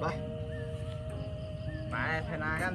ໄປ ໄປໄຖນາກັນ.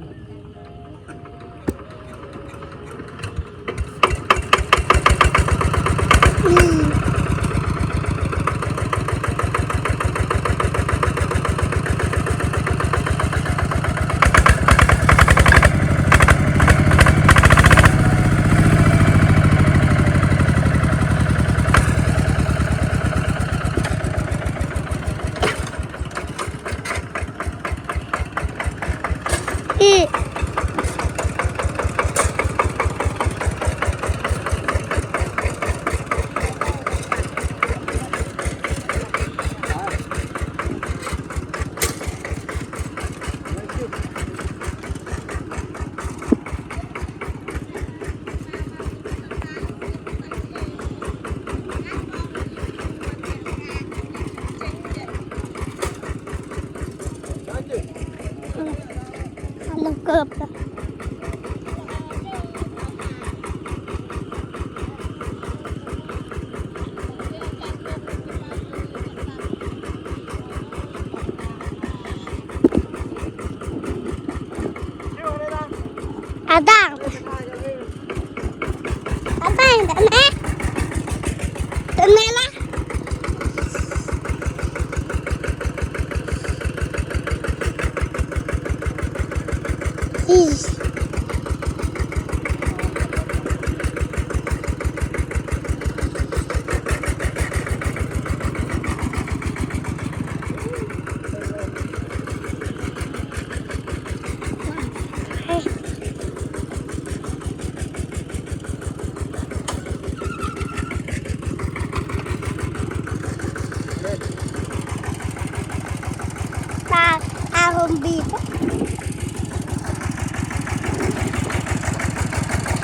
ຕາ ຕາຫົ່ມບີບ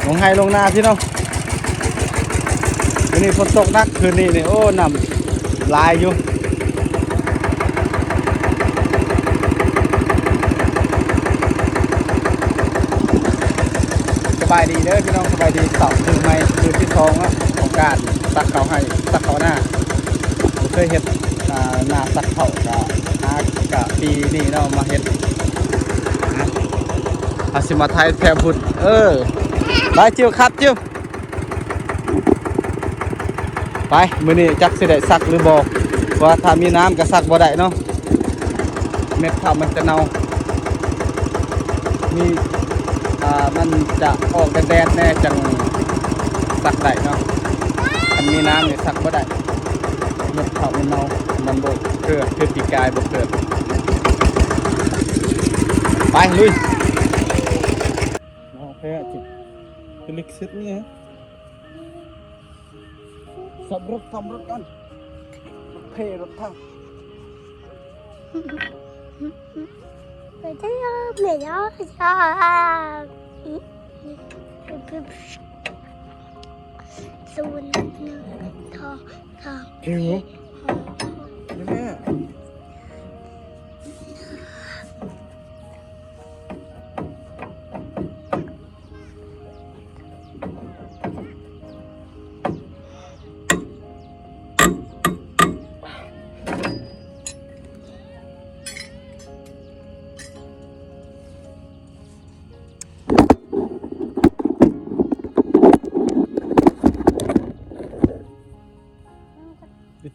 ລົງໄຮ່ລົງນາພີ່ນ້ອງ. ມື້ນີ້ຝົນຕົກໜັກ ຄືນນີ້ນີ້ ໂອ້ ນ້ຳຫຼາຍຢູ່. ສະບາຍດີເດີພີ່ນ້ອງ ສະບາຍດີ. ເຊົ້າມື້ໃໝ່ ມື້ທີສອງເນາະ ຂອງການສັກເຂົ້າໄຮ່ ສັກເຂົ້ານາ. ບໍ່ເຄີຍເຮັດ ອ່າ ນາສັກເຂົ້າ ກະຫາກະປີນີ້ເນາະ ມາເຮັດນະ. ເຮົາຊິມາໄຖແຖວພຸ້ນ ເອີ ໄປ ຈິ້ວ ຂັບ ຈິ້ວ. ໄປ ມື້ນີ້ຈັກຊິໄດ້ສັກຫຼືບໍ່ ເພາະວ່າຖ້າມີນ້ຳກໍສັກບໍ່ໄດ້ເນາະ ເມັດເຂົ້າມັນຈະເນົ່າ. ມີ ອ່າ ມັນຈະອອກແດດໆແດ່ຈັ່ງສັກໄດ້ເນາະ ຄັນມີນ້ຳນີ້ສັກບໍ່ໄດ້ ເມັດເຂົ້າມັນເນົ່າ ມັນບໍ່ເກີດ ຄືປີກາຍບໍ່ເກີດ. ໄປ ລຸຍ. ເອົາແພ້ຈິ ຄືລິກສິດນີ້. ຂັບລົດ ຂັບລົດກັນ ລົດເພ ລົດຖັງ. ສູນ ໜຶ່ງ ສອງ ສາມ ສີ່ ຫ້າ ຫົກ ເຈັດ ແປດ.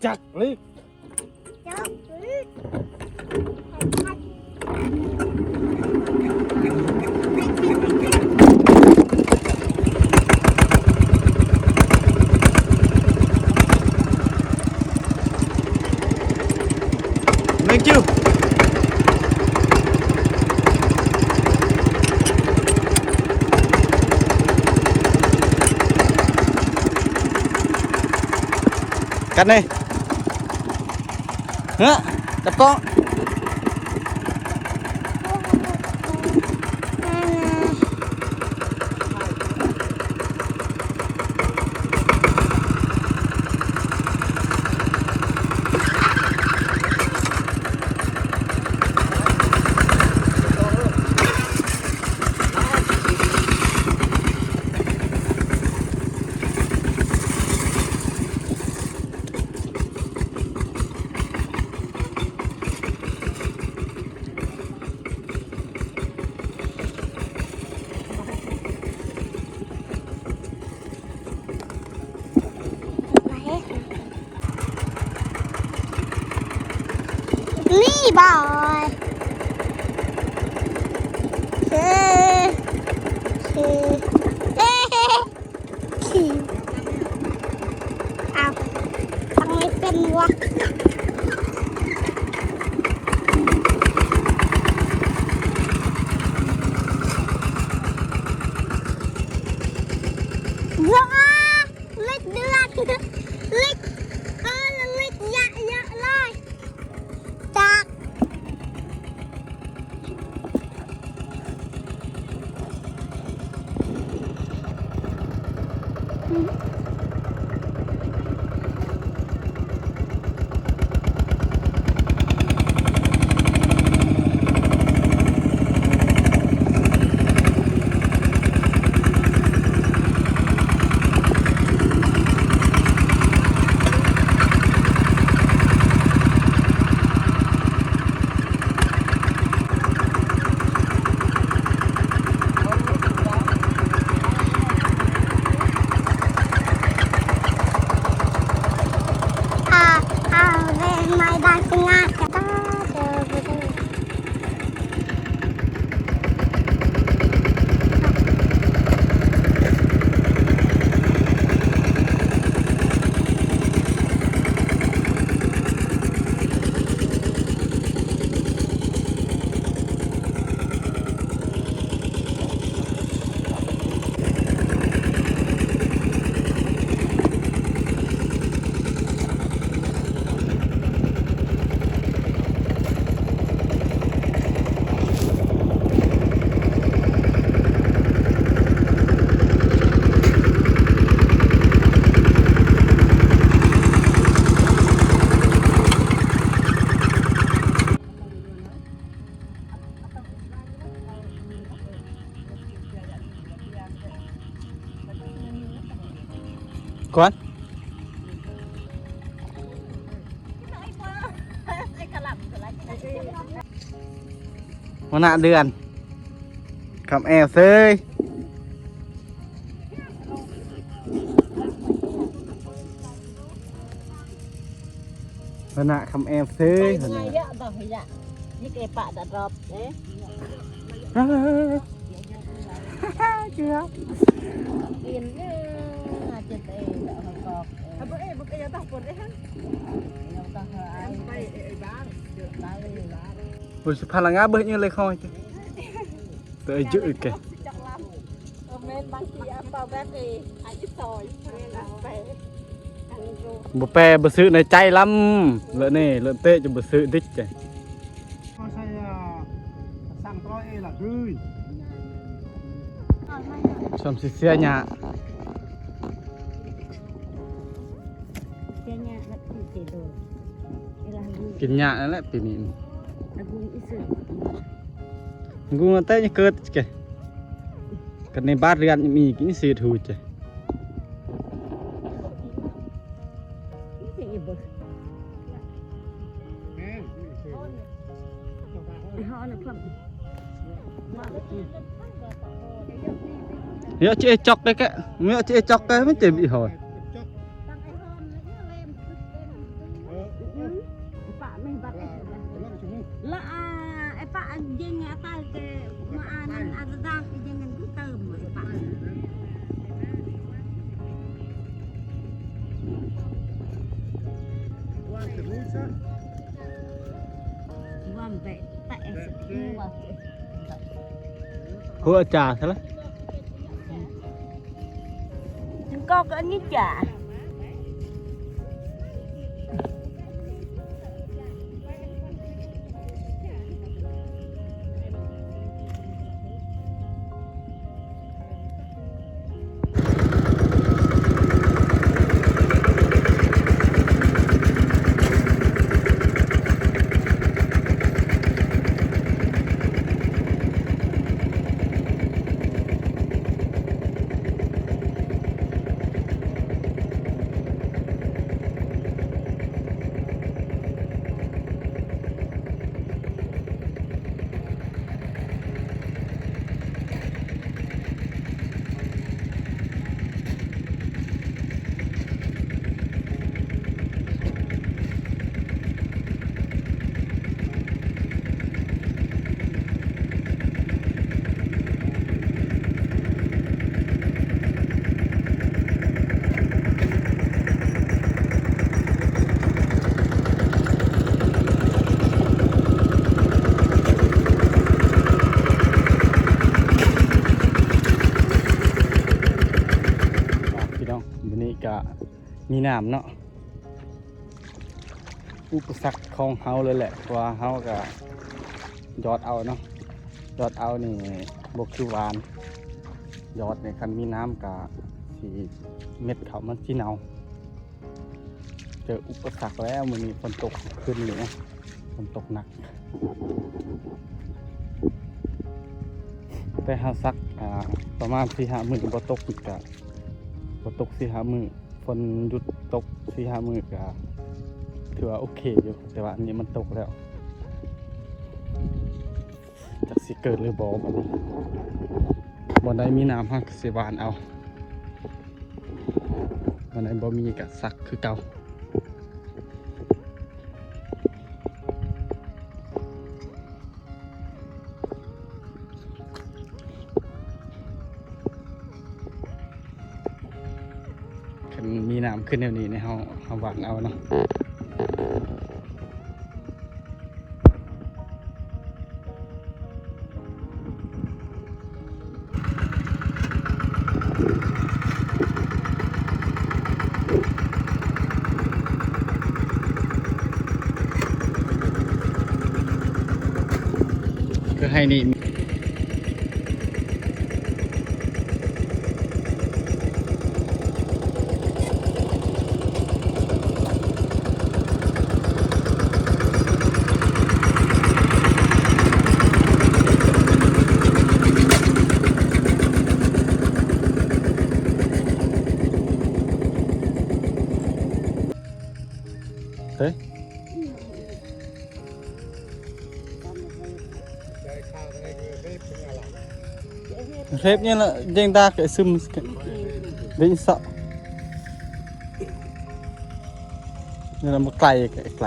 Chặt đi. Thank you. ກັນນີ້ ເຮີ້ ຈັບກ້ອງ. ບາຍ ເຊ ເຊ ເຊ ອ້າວ ຕັ້ງໄວ້ເປັນວະ ວ້າ ເຫຼັກເດືອນ ເຫຼັກ ເອີ ເຫຼັກເຍາະໆເລີຍ ຈາກ ອາ ອາ ເວນໄມ້ບາງສະຫງ່າກະຕາເດີ. ກ່ອນ ຫົວໜ້າເດືອນ ຄຳແອວເສີຍ ຫົວໜ້າຄຳແອວເສີຍ ຫົວໜ້າ ໂອ້ຍ ສະພານລະງາເບີຍເລີຍ ເອີຍ ເຕີຍເຈີກະ ບໍ່ແປບໍ່ຊື້ໃນໃຈລຳ ເລີະນີ້ ເລີະເຕະຈະບໍ່ຊື້ດິກະ. ສ່ຳຊິເສຍຫຍ້າ ກິນຫຍ້ານັ້ນແຫຼະປີນີ້. ກຸງແຕ່ຍັງເກີດກະ ກັນໃນບາດເຮືອນມີກິນຊື້ທູກະ. ເຍາະເຈຈອກແກະ ເຍາະເຈຈອກແກະ ມັນເຕັມອີ່ຫໍ. ລະອາ ໄອ້ປະອັນຍິງອາຕາຍແກມາອານ ອັນດາກຍິງກັນຄືເຕີມໄອ້ປະ ວ່າແບະແຕະ ຫົວຈາຊະລະ ມັນກໍອັນນີ້ຈາ. ໂ ມີນ້ຳເນາະ. ອຸປະສັກຂອງເຮົາເລີຍແຫຼະ ເພາະວ່າເຮົາກະຢອດເອົາເນາະ, ຢອດເອົານີ້ບໍ່ຄືຫວານ. ຢອດນີ້ຄັນມີນ້ຳກະຊິ ເມັດເຂົ້າມັນຊິເນົ່າ. ເຈີອຸປະສັກແລ້ວມື້ນີ້ ຝົນຕົກຄືນນີ້ນະ ຝົນຕົກໜັກ. ແຕ່ເຮົາສັກ ອ່າ ປະມານສີ່ຫ້າມື້ບໍ່ຕົກກະ ບໍ່ຕົກສີ່ຫ້າມື້ ຝົນຢຸດຕົກສີ່ຫ້າມື້ກະຖືວ່າໂອເຄຢູ່, ແຕ່ວ່າອັນນີ້ມັນຕົກແລ້ວ ຈັກຊິເກີດຫຼືບໍ່ບັດນີ້. ບ່ອນໃດມີນ້ຳເຮົາກະຊິຫວ່ານເອົາ, ບ່ອນໃດບໍ່ມີກະສັກຄືເກົ່າ. ຄັນມີນ້ຳຂຶ້ນແນວນີ້ນີ້ ເຮົາ ເຮົາຫວ່ານເອົາເນາະ. ຄືໄຮ່ນີ້ ເຮີ້ຍ ເຮັບນີ້ລະ ເດ້ງດາກໄອ້ຊຶມ ເດ້ງສະ ນີ້ລະ ມາໄກ ໄກ.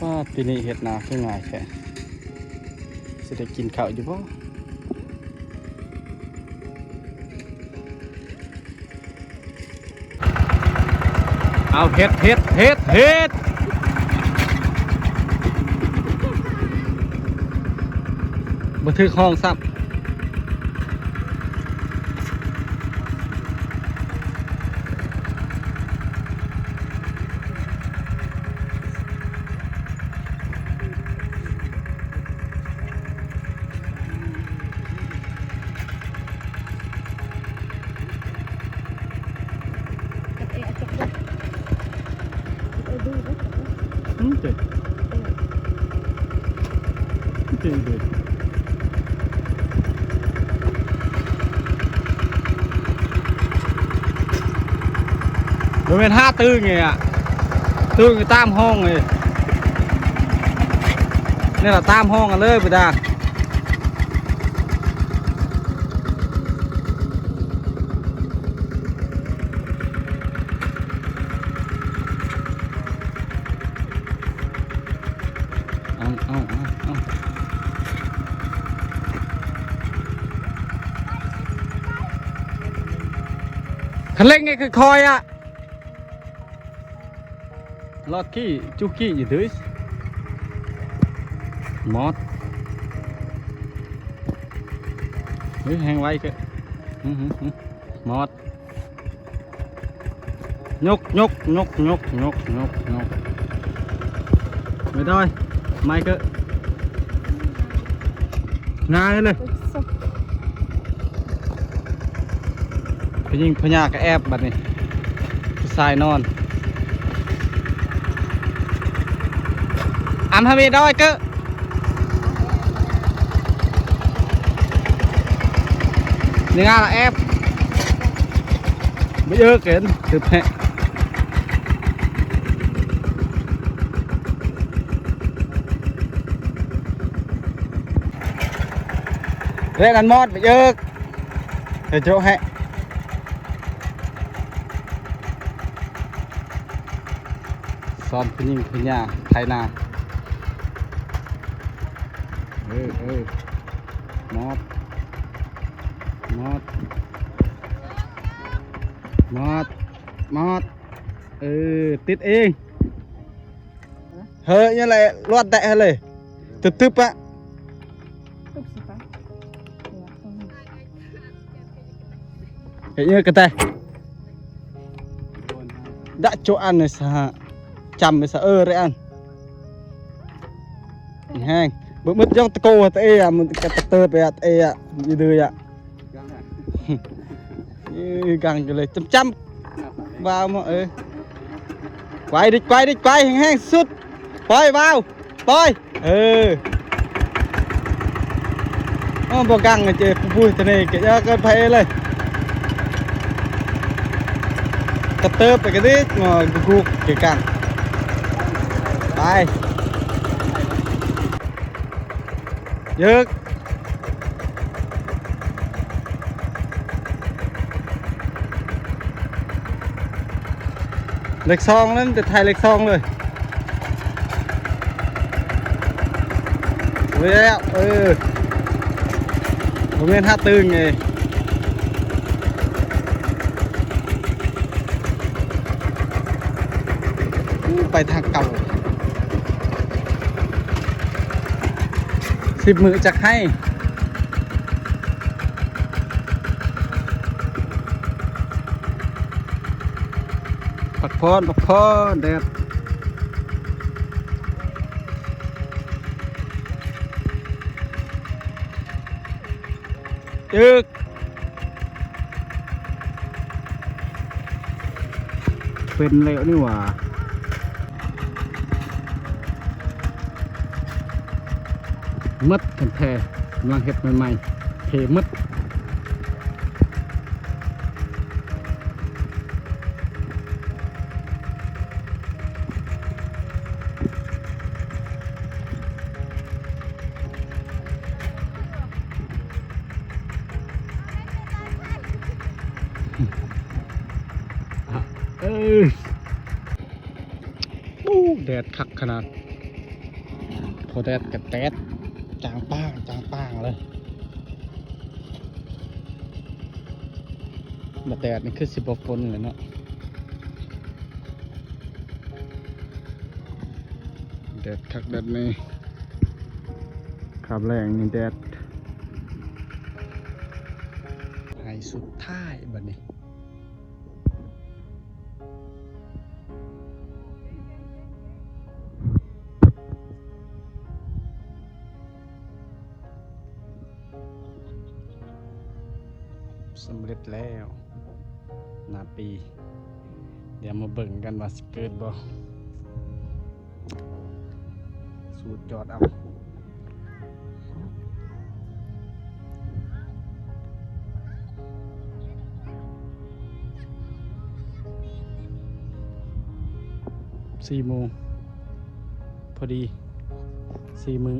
ປ້າດ ປີນີ້ເຮັດນາຄືງ່າຍແທ້ ຊິໄດ້ກິນເຂົ້າຢູ່ບໍ່? ເອົາ ເຮັດ ເຮັດ ເຮັດ ເຮັດ ບໍ່ຖືກຫ້ອງຊ້ຳ. ບໍ່ແມ່ນຫາຕື່ງນີ້ອະ ຕື່ງຕາມຫ້ອງນີ້ ນີ້ລະຕາມຫ້ອງກັນເລີຍ ບຶດດາ. ຄັນເລັ່ງໃຫ້ຄ່ອຍໆອະ. ລອດຂີ້ ຈຸຂີ້ຢູ່ເດີ. ມອດ. ເຮີ້ຍ ແຮງໄວເກີນ. ຫື ຫື ຫື ມອດ. ຍົກ ຍົກ ຍົກ ຍົກ ຍົກ ຍົກ ຍົກ. ໄປດອຍ ໄມເກີນ. ງ່າຍເລີຍ. ຜູ້ຍິງພະຍາກະແອບບັດນີ້. ຜູ້ຊາຍນອນ. ອຳຫາເມດອຍເກີ. ນີ້ງາລະແອບ. ບໍ່ເອີເກັນ ຕຶບແຮະ. ແລະນັ້ນມອດ ບໍ່ເອີກ. ເອີ ໂຈະແຮະ. ສອນຜູ້ຍິງພະຍາໄຖນາ. ເອີ ເອີ ມອດ ມອດ ມອດ ມອດ. ເອີ ຕິດເອງ. ເຮີ້ຍ ນັ້ນແຫຼະ ລວດແຕະເຮີ້ຍເລີຍ. ຕຶບໆອະ. ເຮັດຫຍັງກະແຕ ດະໂຈອັນນີ້ສະຫະ ຈຳໄປສະເອີເຣອັນ ແຮງ ເບິ່ງມືດຍົກຕະໂກຕະເອອະ ມັນກະຕະເຕີໄປອະ ຕະເອອະ ຢູ່ເດີອະ ເອີ ກັງກັນເລີຍ ຈຳໆ ວ້າວມາ ເອີ ໄກວດິ ໄກວດິ ໄກວ ແຮງໆ ສຸດ ປ່ອຍ ວ້າວ ປ່ອຍ. ເອີ ເອີ ບໍ່ກັງເຈີຜູ້ຜູ້ທະເນກະເຈີເກີນໄປເລີຍ ກະເຕີບໄປກະດິກງໍກຸກກຸກເກະກັງ ໄປ ເຢິກ. ເລກສອງແລ້ວ ມັນຈະຖ່າຍເລກສອງເລີຍ ເອີ ບໍ່ແມ່ນຫາຕື່ມເດ ໄປທາງເກົ່າ ສິບມື້ຈັກໄຮ່. ພັກຜ່ອນ ພັກຜ່ອນ ແດດ ເອີກ ເປັນແລ້ວນີ້ຫວ່າ. ໝົດແທ້ໆ ກຳລັງເຮັດໃໝ່ໆ ເພໝົດ. ເອີ ໂອ້ ແດດຄັກຂະໜາດ ພໍແດດກະແຕດ ຈາງປາງ ຈາງປາງເລີຍ. ບາດແດດນີ້ຄືຊິບໍ່ຝົນແຫຼະເນາະ ແດດຄັກແດດແນ່ ຄາບແລງນີ້ແດດ ໄຮ່ສຸດທ້າຍບາດນີ້. ສຳເລັດແລ້ວ ໜ້າປີ ດຽວມາເບິ່ງກັນວ່າຊິເກີດບໍ່. ສູດຈອດເອົາ ສີ່ໂມງ ພໍດີ ສີ່ມື້. ເ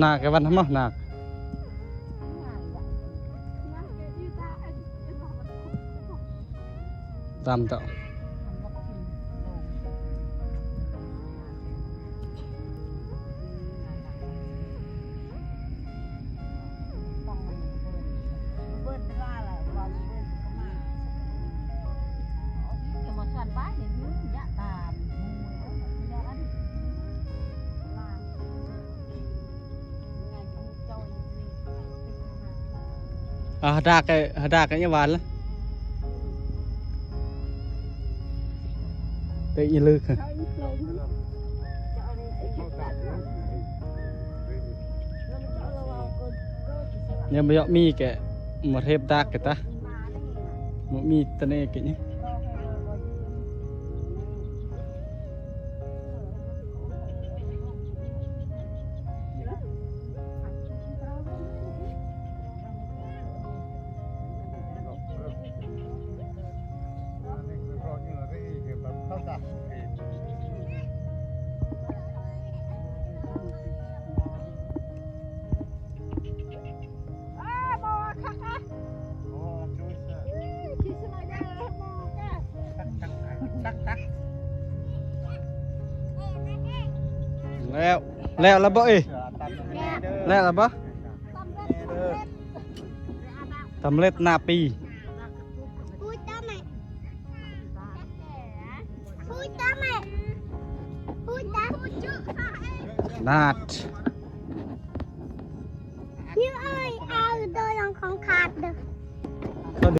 ນາກແກວັນທຳມະນາກ ຕາມເຈົ້າ. ອ່າ ຫາດາກ ຫາດາກ ຍາວານລະ ເຕະອີ່ລຶກ ຍັງບໍ່ຢາກມີແກ ມາເທບດາກແກຕາ ບໍ່ມີຕະເນກແກນີ້. ແລ້ວ ແລ້ວລະບໍ່ເອີຍ? ແລ້ວລະບໍ່? ສຳເລັດໜ້າປີ. ນາດ ຢູ່ເອີຍ ເອົາໂດຍອອງຂອງຂາດເດີ້.